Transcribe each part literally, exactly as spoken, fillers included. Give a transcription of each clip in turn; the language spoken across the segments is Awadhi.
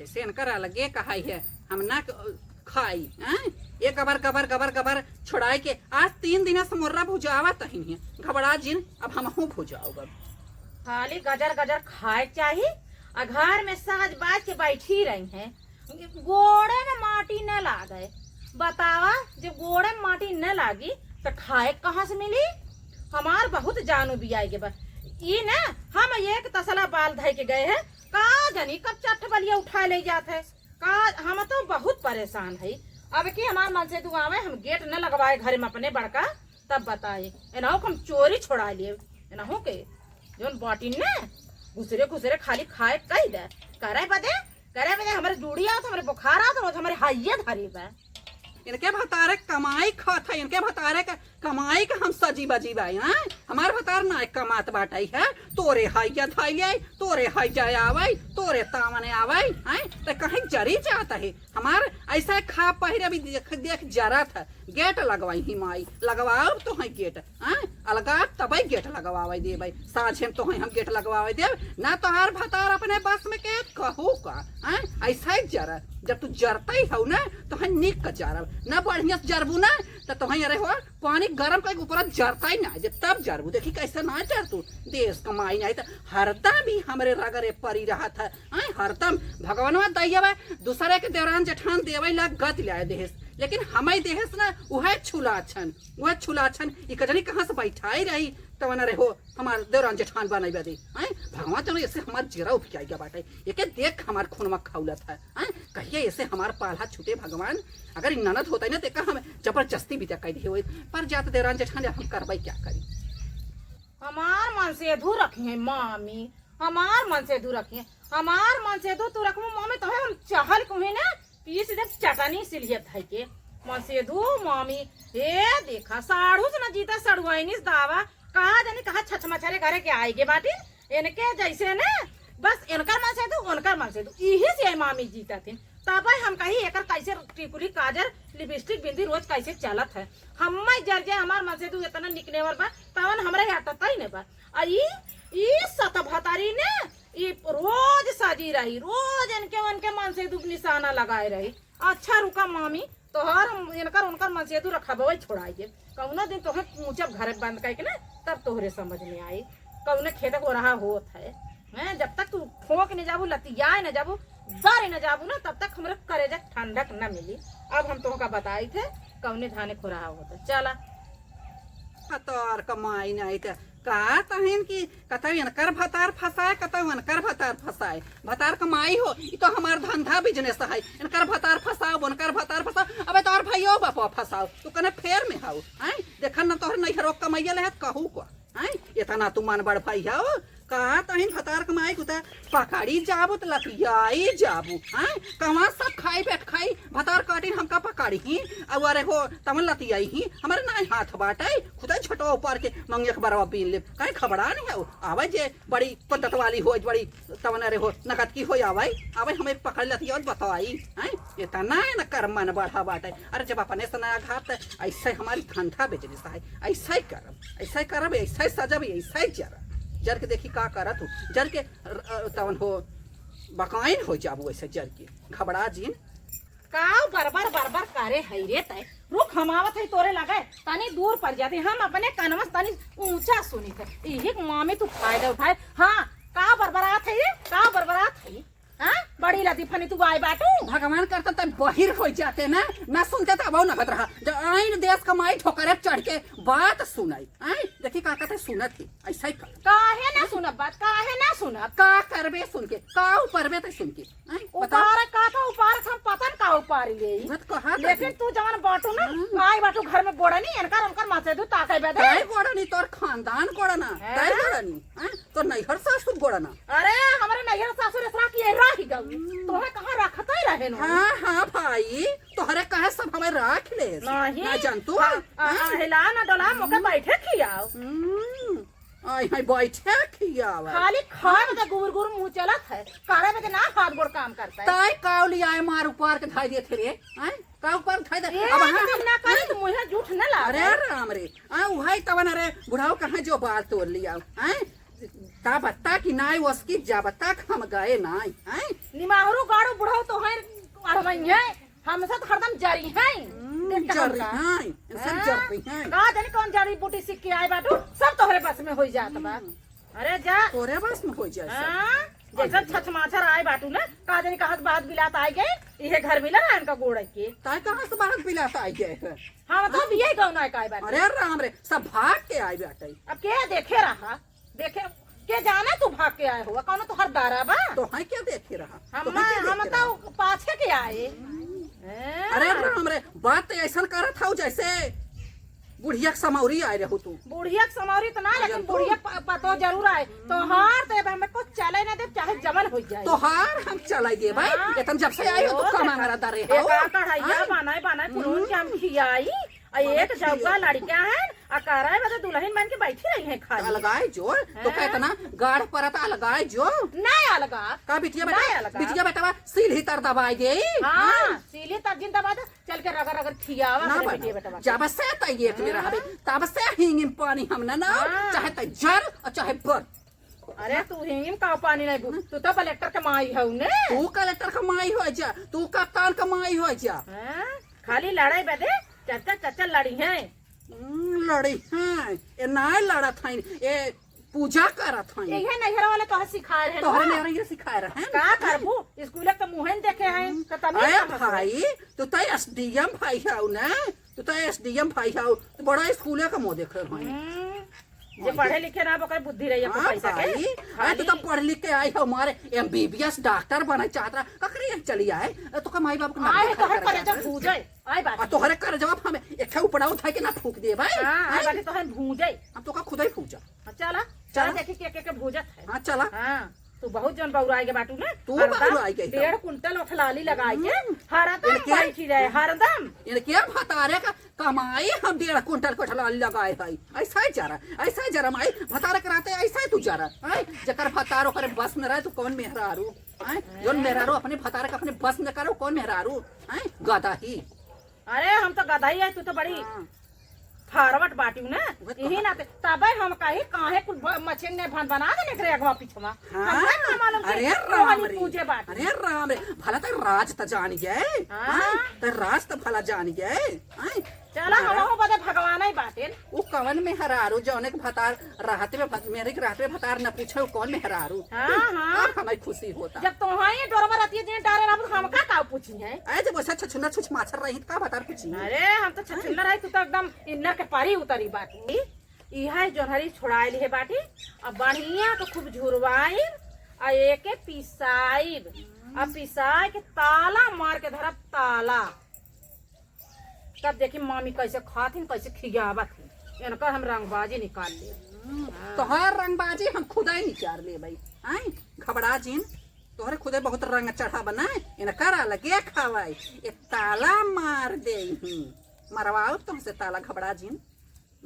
जैसे इनकर अलगे कहाई है, हम ना क-, खाई, हैं? ये गबर, गबर, गबर, गबर छोड़ाए के आज तीन दिन से मोर्रा भुजावा तहिन है। घबरा जिन, अब हमहूँ भुजाओ अब। खाली गजर गजर खाए चाही, आ घर में सहज बाज के बैठी रही हैं, गोड़े में माटी न लागे। बतावा, जब गोड़े में माटी न लागी, त खाए कहाँ से मिली? हमार बहुत जान उबियाई के बा। ई न, हम एक तसला बाल धइ के गए हैं, का जानी कब चट्ठ बलिया उठाए ले जात है। का, हम तो बहुत परेशान है। अब की हमार मनसेधू आवे, हम गेट न लगवाए घर में अपने बड़का, तब बताए। एनहू के हम चोरी छोड़ा लिए, एनहू के जौन बाटिन न, घुसरे घुसरे खाली खाए कही दे, करे बदे, करे बदे हमरे जूड़ी आवत, हमरे बुखार आवत, रोज हमरे हाइये धरी बा। इनके भतारे कमाई खात है, इनके भतारे का कमाई का हम सजी बजी बाई, हैं? हमार भतार ना कमात बाटई है, तोरे हैया धइले, तोरे हैया आवई, तोरे तावने आवई, हैं? त कहीं जरी जात है। हमार ऐसा खा पहिरे भी देख, देख जरत है। गेट लगवाई ही माई, लगवाओ तो है गेट, हैं? अलगाब तबई गेट लगवावे देबई, साझे में तो है हम गेट लगवावे देब, ना तोहार भतार अपने बस में के कहू का, हैं? ऐसा ही जरत, जब तू जरतई हऊ ना, तो है निक का जरब, ना बढ़िया से जरबू ना, त तो है अरे हो, पानी गरम करके ऊपर जरता ही ना, जे तब जरबू। देखी कैसे ना जर तू, देश कमाई नहीं त हरदम भी हमरे रगरे परी रहत है, हैं? हरदम भगवानवा दैया बा, दूसरे के देवरान जेठान देवे ला गत लाए देहेस, लेकिन हमाई देहेस ना, उहे छुलाछन, उहे छुलाछन, ई कजनी कहाँ से बैठाई रही, तवन अरे हो, हमार देवरान जेठान बनई बदे, हैं? भगवान तो ऐसे हमार जीरा उफियाई गया बाटे, एके देख हमार खून में खौलत है, हैं? कहिए ऐसे हमार पाला छूटे भगवान। अगर ई ननद होता है ना, तो एका हम जबरदस्ती बिदा कर दिए होइत, पर जात देवरान जेठान हम करवाई क्या करी। हमार मनसेधू रखी है मामी, हमार मनसेधू रखी है, हमार मनसेधू तू रखबू मामी, तो हम चहल को ही ना पीस देब चटनी सिलियत है के। मनसेधू मामी, ए देखा, साढ़ू से ना जीता सड़ुआइनी से दावा, कहाँ जानी कहाँ छछ मछरे घरे के आए के बाटिन। इनके जैसे ना, बस इनकर मनसेधू, उनकर मनसेधू, इही से मामी जीता थिन। तब हम कही, एकर कैसे टिकुली, काजर, लिपस्टिक, बिंदी रोज कैसे चलत है? हम्मे जर जे हमार मनसेधू इतना निकनेवर बा, तवन हमरे हटता ही नहीं बा। आ ई, ई सत भतारी ने, ई रोज सजी रही, रोज इनके उनके मनसेधू निशाना लगाए रही। अच्छा रुका मामी, तोहर हम इनकर उनकर मनसेधू रखबवई छोड़ाई देब। कौनो दिन तोहे कूचब घर बंद करके ना, तब तोहरे समझ में आई। कौने खेत को रहा होत है, हैं? जब तक तू ठोक न जाबू, लतियाए न जाबू, दर न जाबू ना, तब तक हमरे करेजा ठंडक न मिली। अब हम तोहका बताई थे, कौने धाने को रहा होत है। चला। भतार कमाई नहीं त का तहिन कि कतौ इनकर भतार फंसाए, कतौ उनकर भतार फंसाए। भतार कमाई हो, ई तो हमार धंधा बिजनेस है। इनकर भतार फंसाओ, उनकर भतार फंसाओ, अबे तोहर भइयो बापवा फंसाओ, तू कने फेर में हाउ, हैं? देखन न तोहर नैहरो कमैया लेहत कहू को, हैं? इतना तू मन बड़ भई हो, का तहिन भतार कमाई कुता पकड़ी जाबू त लतियाई जाबू, हैं? कहाँ सब खाई बैठ खाई भतार काटिन हमका पकड़ी ही, अउ अरे हो तमन लतियाई ही, हमरे नाई हाथ बाटे, खुदा छोटो ऊपर के मंगिया के बरवा बीन ले, काहे खबड़ा नहीं है? आवे जे बड़ी पद्धत वाली हो, बड़ी तवन अरे हो नगद की हो, आवे, आवे हमें पकड़ लतियाई बताई, हैं? इतना है ना कर मन बढ़ा बाटे। अरे जब अपने से ना घात, ऐसे हमारी धंधा बिजनेस है, ऐसे ही करब, ऐसे ही करब, ऐसे ही सजब, ऐसे ही जरब। जर के देखी का करत हूँ, जर के र-, अ, तवन हो बकाइन हो जाबू ऐसे जर के, घबरा जिन। काव बरबर बरबर करे है रे तै? रुक, हम आवत है तोरे लगे, तनी दूर पर जाते, हम अपने कनवा से तनी ऊंचा सुनी थे। इही के मामी तू फायदा उठाए। हाँ, का बरबरात है ये? का बरबरात है? हाँ, बड़ी लदी फनी तू आए बाटू। भगवान करता तब बहिर हो जाते ना, ना सुनते तब ना बत रहा। जब आइन देश कमाई ठोकरे चढ़ के बात सुनाई। आए, देखी का कहते सुनत ही, ऐसा ही कर। काहे ना सुनब बात, काहे ना सुनब? का करबे सुन के, का उपरबे ते सुन के? आए, बता। उपार का था, उपार हम पता न का उपार ले। मत कहा लेकिन तू जवन बाटू ना, हम्म। आई बाटू घर में गोड़नी, इनकर उनकर माथे दू ताके बदे। तय गोड़नी, तोर खानदान गोड़ना, हैं? तय गोड़नी, हैं? तोर नैहर सासुर गोड़ना। अरे, हमरे नैहर सासुर इसरा की रह गई। हम्म। तोहे कहाँ रखते रहे नो? हाँ, हाँ भाई, तोहरे कहे सब हमें राख ले। नहीं। ना जानतू? हाँ, हाँ? हाँ, हिला ना डोला, मोके बैठे खियाओ। हम्म। आई, हाय, बैठे खियावा। खाली खाए बदे गुबुर गुबुर मुंह चलत है, करे बदे ना हाथ गोड़ काम करता है। ताई काव लियाए मार ऊपर के धाई देत रे, हैं? का ऊपर धाई दे? ए, अब हाँ, लेकिन ना करे हाँ। तो मुंह जूठ न लागे। अरे राम रे, आ उहाई तवन रे बुढ़ाऊ कहाँ जो बाल तोड़ लिया, हैं? ता बत्ता की नाई उसकी जब तक हम गए नाई, हैं? निमाहरू गाड़ू बुढ़ाऊ हैं, हमसे तो हरदम जरी हैं। हम्म, देख के जरी हमका। हैं, इनसे हाँ? जरी हैं। का जानी कौन जड़ी बूटी सीख के आए बाटू, सब तोहरे बस में होई जात बा। हम्म। अरे जा। तोरे बस में होई जाए सब। हाँ? जैसे छछमाछर आए बाटू ना, का जानी कहाँ से बाहर बिलात आए गए, इहे घर मिला ना इनका गोड़ के। ताई कहाँ से बाहर बिलात आए गए हैं? हाँ, मतलब हाँ? ये कौन आए का आए बाटू? अरे राम रे, सब भाग के आए बाटे। अब के देखे रहा? देखे, के जाने तू भाग के आए हुआ, कौनो तोहर दारा बा? तो है क्या देखे रहा? हम, तो है क्या हम देखे तो रहा? पाछे के आए। हैं? अरे राम रे, बात तो ऐसन करत हौ जैसे बुढ़िया के समौरी आए रहू तू। बुढ़िया के समौरी तो ना, हाँ, लेकिन जब तू बुढ़िया प-, पतो जरूर आए। तोहार तो अब हमें कुछ चले ना दे, चाहे जमन हो जाए। तोहार हम चले दे भाई, हाँ। इतन जब से आए हो तो ओ, कमा देखा, मरा दरे एक हो। आकर है, या हाँ। बनाए, बनाए, पुनून के हम हम्म। खियाई। आ, एक जौका लड़का है, आ करे बदे दुल्हन बन के बैठी रही है खाली। अलगाए जो, तो हैं? का इतना गाढ़ परत अलगाए जो। नहीं अलगा। का बिटिया बेटा, नहीं अलगा। बिटिया बेटवा सील ही तर दबाए दे। हाँ, हाँ। सील ही तर जिन दबा दे, चल के रगड़ रगड़ खियावा ना करे बना। बिटिया बेटवा के। जब से तै एक में हाँ। रहबे, तब से हींग में पानी हम ना ना, हाँ। चाहे तै जर और चाहे बर। अरे तू हींग में का पानी नहीं बू, तू तो कलेक्टर के माई हऊ ने। तू कलेक्टर के माई हो जा, तू कप्तान के माई हो जा। हाँ? खाली लड़ाई बदे चच्चा चच्चा लड़ी हैं। हम्म, लड़ी हैं। ए नाय लड़त हैं, ए पूजा करत हैं। यही नैहर वाले तोहे सिखाए हैं तोहरे ना? नैहर ये सिखाए रहे हैं। का करबू? स्कूल के मुँहे न देखे हैं, हम्म। तो तमीज अरे कहाँ से? भाई, तू तो एसडीएम भाई हऊ ना, तू तो एसडीएम भाई हऊ, तू बड़ा स्कूल के मुँह देखे हैं। हम्म। जे हाँ, पढ़े ये लिखे ना, ओकर बुद्धि रही, अपन हाँ पैसा के। भाई, अरे तू खाली तो पढ़ लिख के आई हो, मारे एमबीबीएस डॉक्टर बने चाहत रहा, ककरे यहाँ चली आए? अरे तोका माई बाप के आए नौकरी तो है, खा कर करे जा। जब भूजे, आए बात। आ तोहरे कर जवाब हमें एक ठे उपड़ा उठा के ना फूक दे भाई। हाँ, आए हैं? बाकी तो हम भूजे। हम तोका खुद ही फूक जा। हाँ, चला, चला। चला देखी के, के, के भूजत है। हाँ, चला। हाँ, तू बहुत जन बौराए के बाटू ना। तू हरदम बौराए के डेढ़ कुंटल ओठलाली लगाए के, हम्म। हरदम इनके बैठी रहे, हरदम। इनके भतारे का कमाई हम डेढ़ कुंटल के ओठलाली लगाए है। ऐसा ही जरा, ऐसा ही जरा माई, भतारे के रहते ऐसा ही तू जरा। हैं? जेकर भतार ओकरे बस में रहे, तू कौन मेहरारू? हैं? जौन मेहरारू अपने भतारे के अपने बस में करे, कौन मेहरारू? हैं? गधा ही। अरे, हम तो गधा ही है, तू तो बड़ी हाँ। फारवट बाटिउ ना। वह तो यही नाते तबे हम कही, काहे कुल ब-, मछिन ने भन बना देने एकरे अगवा पिछवा। हाँ। हमका का मालूम कि अरे राम रोहनी रे। पूजे बाटी। अरे राम रे, भला तो राज त जान गए। हाँ। हैं? तो राज त भला जान गए। हैं? चला, हाँ। हमहू बदे भगवान ही बाटेन। उ कवन मेहरारू जौने के भतार रहत में भत-, मेरे के रहत में भतार न पूछे, उ कौन मेहरारू? हाँ, हाँ। अब हमें खुशी होता। जब तोहाई डोरवा रहती है, जिन डारे रहब, तो हमका का पूछी है? अरे, जब वैसा छछुंदर छुछ माछर रही, तो का भतार पूछी है? अरे, हम तो छछुंदर रही, तू तो एकदम इन्नर के परी उतरी बाटी। इहे जोनहरी छोड़ाए लिहे बाटी, अब बढ़िया के खूब झुरवाइब, आ एके पिसाइब, आ पिसाए के ताला मार के धरब ताला। तब देखी मामी कैसे खाथिन, कैसे खियावत हिन। इनकर हम रंगबाजी निकाल लेब। हम्म, हाँ। तोहार रंगबाजी हम खुदे निकाल लेबै। आय, घबरा जिन, तोहरे खुदे बहुत रंग चढ़ा बा ना, इनकर अलगे खावाई। एक ताला मार देइहीं। मरवाउब तोहसे ताला, घबरा जिन,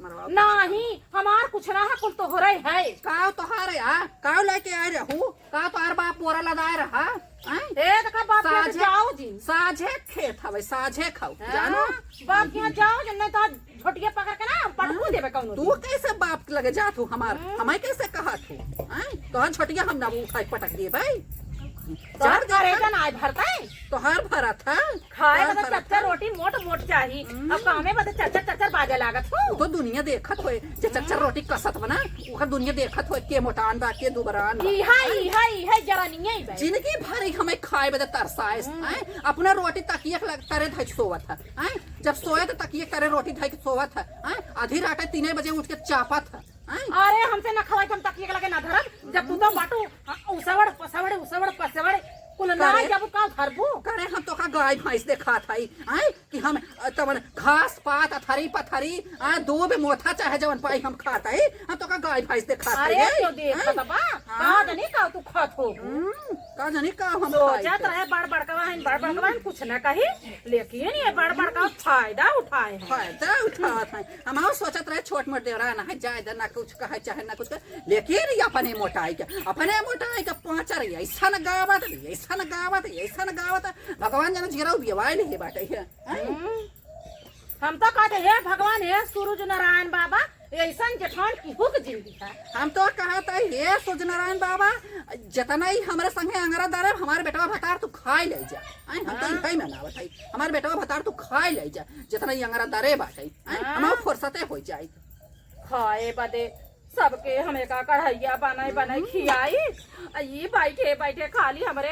मरवाउब। नाही, हमार कुछ ना है, कुल तोहरे है। काउ तोहार है, आ? काउ लेके आए रहू? का तोहार बाप बोरा लदाए रहा? हैं? ए, तो का बाप के साझे, जाओ जिन। साझे खेत हवे, साझे खाओ, हाँ, जानो? बाप के यहाँ जाओ जिन, नहीं तो झोटिया पकड़ के ना पटकू देबे कौनो तू दिन। कैसे बाप के लगे जात हो हमार? हम्म। हमें कैसे कहत हो? हैं? तोहर झोटिया हम ना उठाई पटक देबे। तोहर जा करेजा देखा। ना भरता है। तोहर भरत है। खाए तोहर बदे भरत चच्चा है। रोटी मोट मोट चाही। हम्म। अब कामे बदे चच्चा चच्चा बाजे लागत हो। वो तो दुनिया देखत होए, जे चच्चा हम्म। रोटी कसत बना, ओकर दुनिया देखत होए, के मोटान बा, के दुबरान बा। इहा, हैं? इहा, इहा जरा नहीं है भाई। जिंदगी भर ही हमें खाए बदे तरसाए, हम्म। हैं? अपना रोटी तकिया के लग-, तरे धइ के सोवत है, हैं? जब सोए तो तकिया के तरे रोटी धइ के सोवत है, हैं? आधी रात तीने बजे उठ के चापत है, हैं? अरे, हमसे ना खवाई, हम तकिया के लगे ना धरब। जब तू तो बाटू, हाँ, उसवड़, पसवड़, उसवड़, पसवड़, कुल ना करे? जब का धरबू? करे, हम तो का गाय भैंस देखात हई, हैं? कि हम, अ, तवन घास पात, अथरी पथरी, आ, दूब मोथा चाहे जवन पाई हम खात हई, हम तो का गाय भैंस देखात अरे, हई, तो देखत हैं? बा, हाँ। का जानी का तू खात हो? हम्म, का जानी का हम सोचत खाई थे। रहे बड़ बड़कवा हन, बड़ बड़कवा हन, कुछ ना कही, लेकिन ये बड़ बड़कवा फायदा उठाए हैं। फायदा उठावत हैं। हम और सोचत रहे छोट मोट देवरा ना है, जाए दे, ना कुछ कहे चाहे ना कुछ कहे, लेकिन ये अपने मोटाई के, अपने मोटाई के पाँचर ऐसन गावत, ऐसन गावत, ऐसन गावत, भगवान जाने जिगरा उबियवाए ले बाटे है। हैं? हम्म। हम तो कहते, "हे भगवान, हे सूरज नारायण बाबा, ऐसन जेठान केहू के जिंदगी है। हम तो कहत है, हे सूर्यनारायण बाबा, जितना ही हमरे संगे अंगरा दरे, हमार बेटवा भतार तू खाई ले जा। आय, हम तो हाँ। इहै मनावत है, हमार बेटवा भतार तू खाई ले जा, जितना ही अंगरा दरे बाटे, आय, हाँ। हमार फुर्सते हो जाई। खाए बदे सबके हम एका कढ़ैया बनाई बनाई हम्म। खियाई। आ ई बैठे बैठे खाली हमरे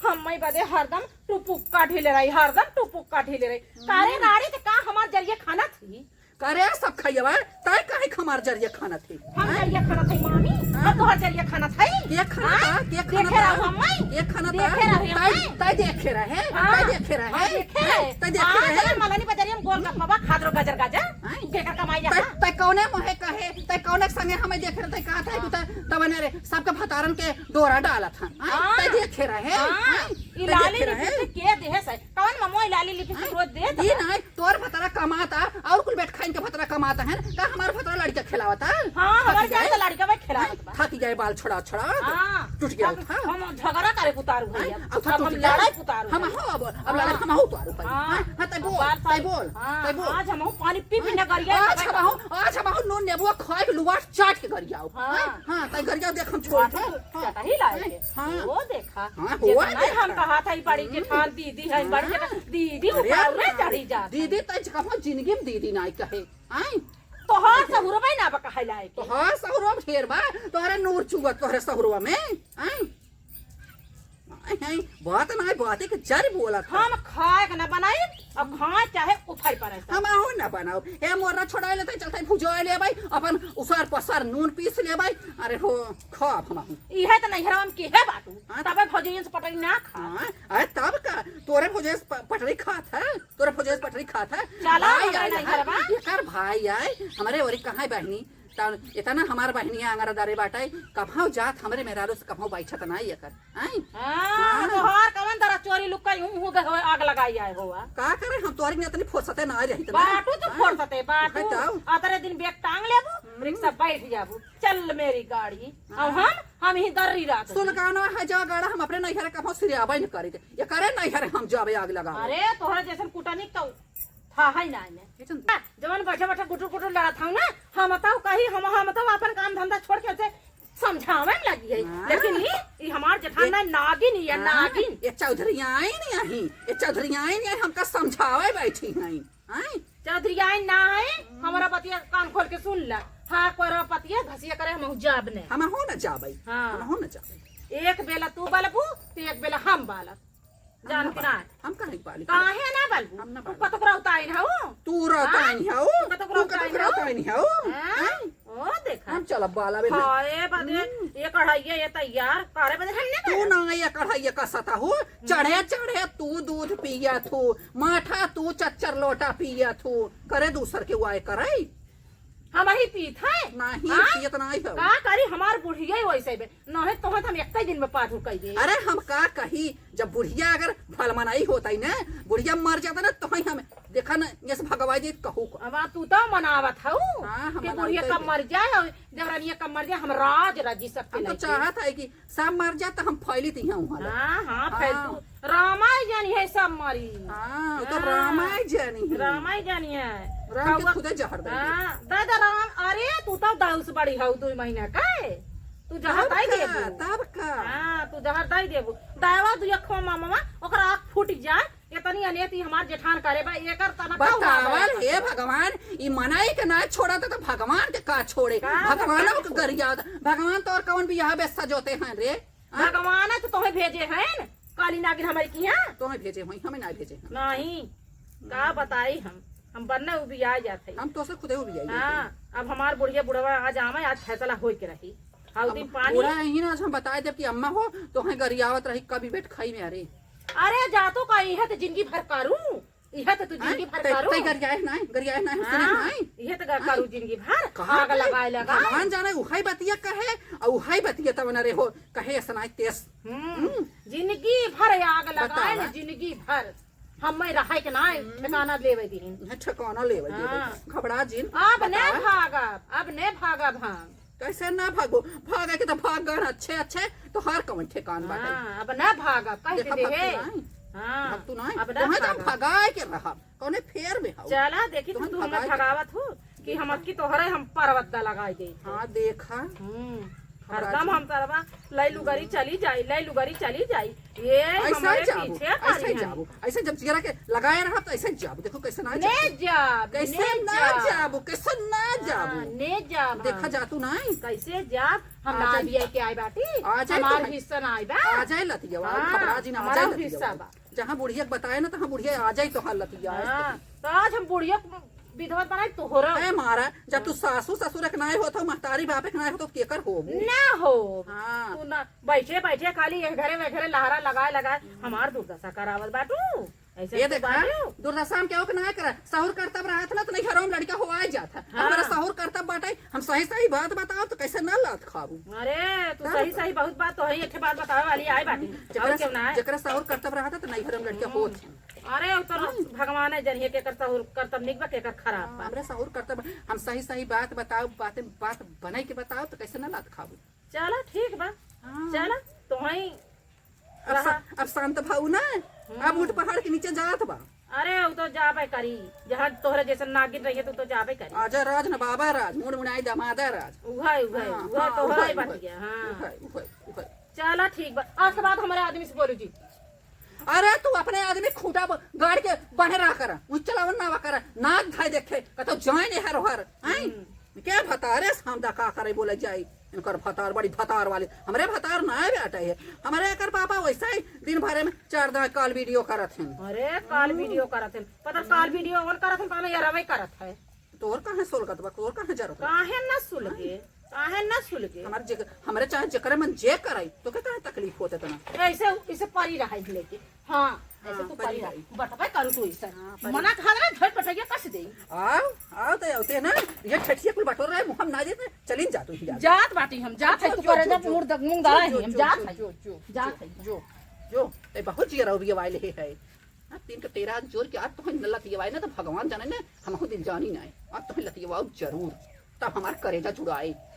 हम्मै बदे हरदम टुपुक्का ढीले रही, हरदम टुपुक्का ढीले रही। का रे हम्म। राड़ी, ते का हमार जरिए खाना थी? का रे सब खैया बा, तै काहे हमार जरिए खाना थी? हम हैं? जरिए खाना थी मामी, हाँ। हम तोहर जरिए खाना थी। के खाना हाँ? था? के खाना देखे था? रहो हम्मै? के खाना था? देखे रहे तै, हम्मै? तै देखे रहे? हाँ। तै देखे रहे? हाँ, देखे हैं? रहे। तै देखे हाँ, रहे? जब मलानी बजारी हम गोलगप्पा बा, खात रहो गाजर गाजर। हैं? केकर कमाई तै, है? तै कौने मोहे कहे, तै कौने संगे हमें देखे रहे, तै कहा था, हाँ। तू तै, तब ने रे, सबके भतारन के डोरा डालत हन। हैं? हाँ। तै देखे रहे? हाँ। हैं? ई तै लाली देखे रहे? लिपस्टिक के देहे से? कौन ममो ई लाली लिपस्टिक हैं? रोज देत ई बा? नहीं, तोर भतरा कमाता, और कुल बेटखाइन के भतरा कमाता है, का हमार भतरा लड़का खिलावता? हाँ, हमार थक जाए। जान तो लड़का में खिलावत बा। थक जाए बाल छोड़ा, छोड़ा। हाँ। टूट गया हम, था। हम झगड़ा करे उतारू हैं? भैया। अब अब हम टूट गया। लड़ाई उतारू हम हैं। हो, अब, अब लड़ाई हाँ। हम हो उतारू भाई। हाँ। हाँ, हाँ, तै अब बोल, बात तै सारी बोल, हाँ, तै बोल। आज हम पानी पी पी हाँ। न गरिया आज तै हम हो, आज हम हो नून नेबुआ खाए के लुआट चाट के गरियाओ। हाँ। हाँ, हाँ, तै गरियाओ देख हम छोड़ बात दे। तो हाँ। चटही लाए हैं। हाँ। वो देखा। हाँ, जितना हुआ हम देखा। कहा था, ई बड़ी हम्म। जेठान दीदी है, बड़ी हाँ। जेठान दीदी अरे ऊपर में हाँ। चढ़ी जात है। दीदी तै कहो जिंदगी में दीदी नाई कहे। आय? तोहार सहुरबे ना बा कहे लायक। तोहार सहुरब ढेर बा, तोहरे नूर चुअत तोहरे सहुरबा में। आय? आय, आय, बात ना, बात के जर बोलत है। हम खाए के ना बनाई, अब खाए चाहे उफर पड़े सब। हम आहू ना बनाओ। हे मोरना छोड़ा लेते, चलते भुजा लेबै, अपन उसर पसर नून पीस लेबै। अरे हो, खाब हम आहू। इहे त नैहरवा में केहे बाटू, हाँ, तबे भौजइयन से पटरी ना खा। हाँ, अरे तब का, तोरे भौजइया से प-, पटरी खात है, तोरे भौजइया से पटरी खात है। चला, भाई हमारे आए, नैहरवा। एकर भाई आए, हमरे ओरी कहाँ बहिनी, त इतना हमार बहिनिया आंगरा दरे बाटे, कभौ जात हमरे मेहरारू से कभौ बैठत नाई एकर। आय? हाँ, हाँ। तोहार कवन तरह चोरी लुक्का यूं हूँ दे होए, आग लगाई आए होआ। का करे, हम तोहरे में इतनी फुर्सते ना रही त ना। बाटू तो हाँ। फुर्सते, बाटू। है तो। अतरे दिन बैग टांग लेबू, हम्म। रिक्शा बैठ जाबू। चल मेरी गाड़ी। हाँ। अब हम, हम ही दर्री रात में। सुलगाना है जो गाड़ा हम अपने नैहर का सिरियाबे न करी। ये करे नैहर हम जाबे आग लगावे। अरे, तोहरे जैसन कुटनी तो था है ना ने। ये चंद- जवन बैठे बैठे गुटुर गुटुर लड़त हूँ ना, हम तो कही, हम, हम तो अपन काम धंधा छोड़ के ऐसे समझावे में लगी है। हाँ। लेकिन ई, ई हमार जेठान ये ना नागिन, ये हाँ, नागिन। ये चौधरी आई नहीं आई, ये चौधरी आई नहीं आई, हमका समझावे बैठी हैं। आय? चौधरी आई ना है, हमारा बतिया कान खोल के सुन ला। हाँ, कोरा पतिया घसिया करे, हम जाब ने। हम हो ना जाबै। हाँ। हम हो ना जाबै। एक बेला तू बलबू, तो एक बेला हम बालब। हम जानत ना ना। बाली। हम काहे बाली? काहे ना बलबू? हम ना तू बाली। कतक रौताइन हऊ? तू रौताइन हाँ? हऊ? तू कतक तू कतक रौताइन हऊ? रौताइन हऊ? हाँ? हैं? ओ देखा। हम चलब बाला बे। हाय बदे, हम्म। ये कढ़ाइया ये तैयार, करे बदे हम ना तू करब। ना ये कढ़ाइया का सता हो, चढ़े चढ़े तू दूध पिया थू, माठा तू चच्चर लोटा पिया थू, करे दूसर के वाय करे। हम ही पीत है? नहीं, हाँ? पियत नहीं है। का करी, हमार बुढ़िया ही वैसे बे। नहीं तो हम एक ही दिन में पाठ कर दे। अरे हम का कही, जब बुढ़िया अगर भलमनाई होता ही ना, बुढ़िया मर जाता ना, तो ही हम देखा ना, ये से भगवाई जी कहू को। अब तू तो मनावत हऊ हाँ, हम कि बुढ़िया मनावत कब है। मर जाए और देवरानिया कब मर जाए, हम राज राजी सबके हम तो लेके। चाहत है कि सब मर जाए तो हम फैली थी हूँ वाला। हाँ, हाँ, फैल हाँ। तू। रामाई जानी है सब मरी। हाँ, वो तो हाँ। रामाई जानी है। रामाई जानी है। राम के कौआ खुदे जहर दे दे। हाँ, दादा राम, अरे तू तो दाऊ से बड़ी हऊ दो महीना का है। तू जहर तब दाई का, देबू। तब का। हाँ, तू जहर दाई देबू। दावा दू अखवा मामा, ओकरा आँख फूट जाए। इतनी अनेती हमार जेठान करे बा, एकर तना का बतावल, उड़ावे हे बा? भगवान, ई मनई के ना छोड़त त भगवान के का छोड़े? का भगवान भगवान के छोड़े? गरियावत। भगवान तोर कौन बियाह बेस्सा जोते हैं रे? हाँ? भगवान तो तोहे भेजे हैं, काली नागिन हमारी की यहाँ। तोहे भेजे होई, हमें ना भेजे हैं। नहीं, का बताई हम, हम बन्ने उबिया जात है। हम तो से खुदे उबिया जात हाँ, है। अब हमार बुढ़िया बुढ़वा आज आवे, आज फैसला होई के रही। हाउ अब दिन पानी। बूढ़ा यही ना, आज हम बताए देब कि अम्मा हो, तोहे गरियावत रही कभी बैठ खाई में, अरे। अरे जा तो का, इहे तो जिंदगी भर करू, इहे तो तू हैं? जिंदगी भर तै, करू। तै गरियाए नाई, गरियाए नाई, हम सुने हाँ, नाई। इहे तो गर-, हैं? करू जिंदगी भर, कहाँ आग करे? लगाए लगाए। भगवान जाने उहाई बतिया कहे, और उहाई बतिया तब न रे हो, कहे ऐसा नाई तेस। हम्म, हम्म। जिंदगी भर आग लगाए बतावा। न, जिंदगी भर। हम्मे रहे के ना हम्म। ठिकाना लेवे दीहिन। हाँ, ठिकाना लेवे दीहिन। हाँ। घबरा जिन। अब ने बतावा। भागब, अब ने भागब हम। कैसे ना भागो? भागे के तो भाग गए अच्छे अच्छे, तोहार कौन ठिकान बाटे? हाँ, अब ना भागब, कह देखा दे भाग तू हे। नहीं। हाँ, भाग तू नहीं। अब ना तुम्हें तो भागब। भगाए के रहा, कौने फेर में हऊ? चला देखी तू, तुम्हें तू हमें भगाए के भगावत हो। कि हम अबकी तोहरे हम परवद्दा लगाई देई। हाँ, देखा। हम्म। हमरा हरदम जी। हम तरवा लई लुगरी चली जाई, लई लुगरी चली जाई। ये ऐसा हमरे जाबू, पीछे ऐसा पड़ी हैं। जाबू, ऐसे जब जियरा के लगाए रहा तो ऐसे जाबू। देखो कैसे ना ने जाबू। जाब, कैसे ने ना जाब। जाबू, कैसे ना हाँ, जाबू। ने जाब देखा हम। जा तू नहीं। कैसे जाब? हम आ ना जाए। बिया के आए बाटी। आ जाए हमार तो हिस्सा ना आए बा। आ जाए लतिया, हाँ, घबरा जी ना, आ हमारा जाए लतिया। हिस्सा बा। जहाँ बुढ़िया के बताए ना, तहाँ बुढ़िया आ जाए तो हाल लतिया। हाँ, तो आज हम बुढ़िया को विधवा बनाई तोहरा। ए मारा, जब तू सासू ससुर के नाय होत हो, महतारी बाप के नाय होत हो, तो केकर होबू? ना हो। हाँ। तू ना, बैठे बैठे खाली ये घरे में घरे लहरा लगाए लगाए हमार दुर्दशा करावल बाटू। ऐसे ये तू देखा, बाटू। दुर्दशा हम केहू के ना करे, सहूर करतब रहत ना, तो नहीं घरों में लड़का हो आए जात है। हाँ। हमारा सहूर करतब बाटे, हम सही सही बात बताओ तो कैसे ना लात खाबू? अरे, तू हाँ। सही सही बहुत बात तो है, एक ठे बात बतावे वाली आए बाटी। जेकरा और क्यों ना है? जेकरा सहूर करतब रहत है, तो नहीं घरों में लड़का हम्म। होत है। अरे, उ तो हाँ। भगवान है जनिए केकर सहूर करतब निक बा, केकर खराब हाँ, बा। हमरे सहूर करतब, हम सही सही बात बताओ, बातें बात बनाई के बताओ, तो कैसे ना लात खाबू? चला, ठीक बा। हाँ। चला, तो वहीं अब रहा। सा-, अब शांत भाऊ ना, अब हम्म। ऊँट पहाड़ के नीचे जात बा। अरे, उ तो जाबे करी, जहाँ तोहरे जैसन नागिन रहिए, तो, तो जाबे करी। आजा राज न बाबा राज, मुड़ मुड़ाई दमादा राज। उहै, उहै, हाँ, उहै हाँ, तो उहै, है उहै, बतिया, हाँ। उहै, उहै, उहै। चला, ठीक बा, आज के बाद हमारे आदमी से बोलू जी। अरे, तू अपने आदमी खूँटा ब-, गाड़ के बान्हे रहा कर, उ चलावन ना कर, नाक धाय देखे, कतो जाए ने हर हर, हैं? हम्म। क्या भतारे सामदा का करे बोले जाई? इनकर भतार बड़ी भतार वाली, हमरे भतार ना आवे अटे है। हमरे एकर पापा वैसा ही दिन भरे में चार दाई call video करत हैं। अरे, call हम्म। Video करत हैं, पता call video on करत हैं, पता नहीं यार, अबे करत है। तोर काहे सोलगत बा, तोर काहे जरत बा? काहे ना सुलगे? काहे ना सुलगे? हमार जे-, हमरे चाहे जेकरे मन जे कराई, तोके काहे तकलीफ होत इतना? ऐसे, इसे परी रहा है लेके। हाँ, ऐसे हाँ, तू परी परी रहा। रही। बटबे करू तू इसे। हाँ, परी। मना कहा रहा, घर पटैया कस दे। आओ, आओ तो आते ना, ये ठेठिया कुल बटोर रहे, मुँह हम ना देते, चलिन जा तू ही जा। जात बाटी हम, जात है, जो, तू जो, करे जो, जा, जो। मुर्द-, मुंह गाड़ा जो, है, हम जो, जात जो, है। जो, जो, जात जो, है। जो, जो, ते बहुत जियरा उबिया वाले है। हाँ, तीन के तेरह जोर के आज तोहन न लतियवाए ना, तो भगवान जाने ना, हमहू दिन जानी ना है। आज तोहन लतियवाओ जरूर, तब हमार करेजा जुड़ाए।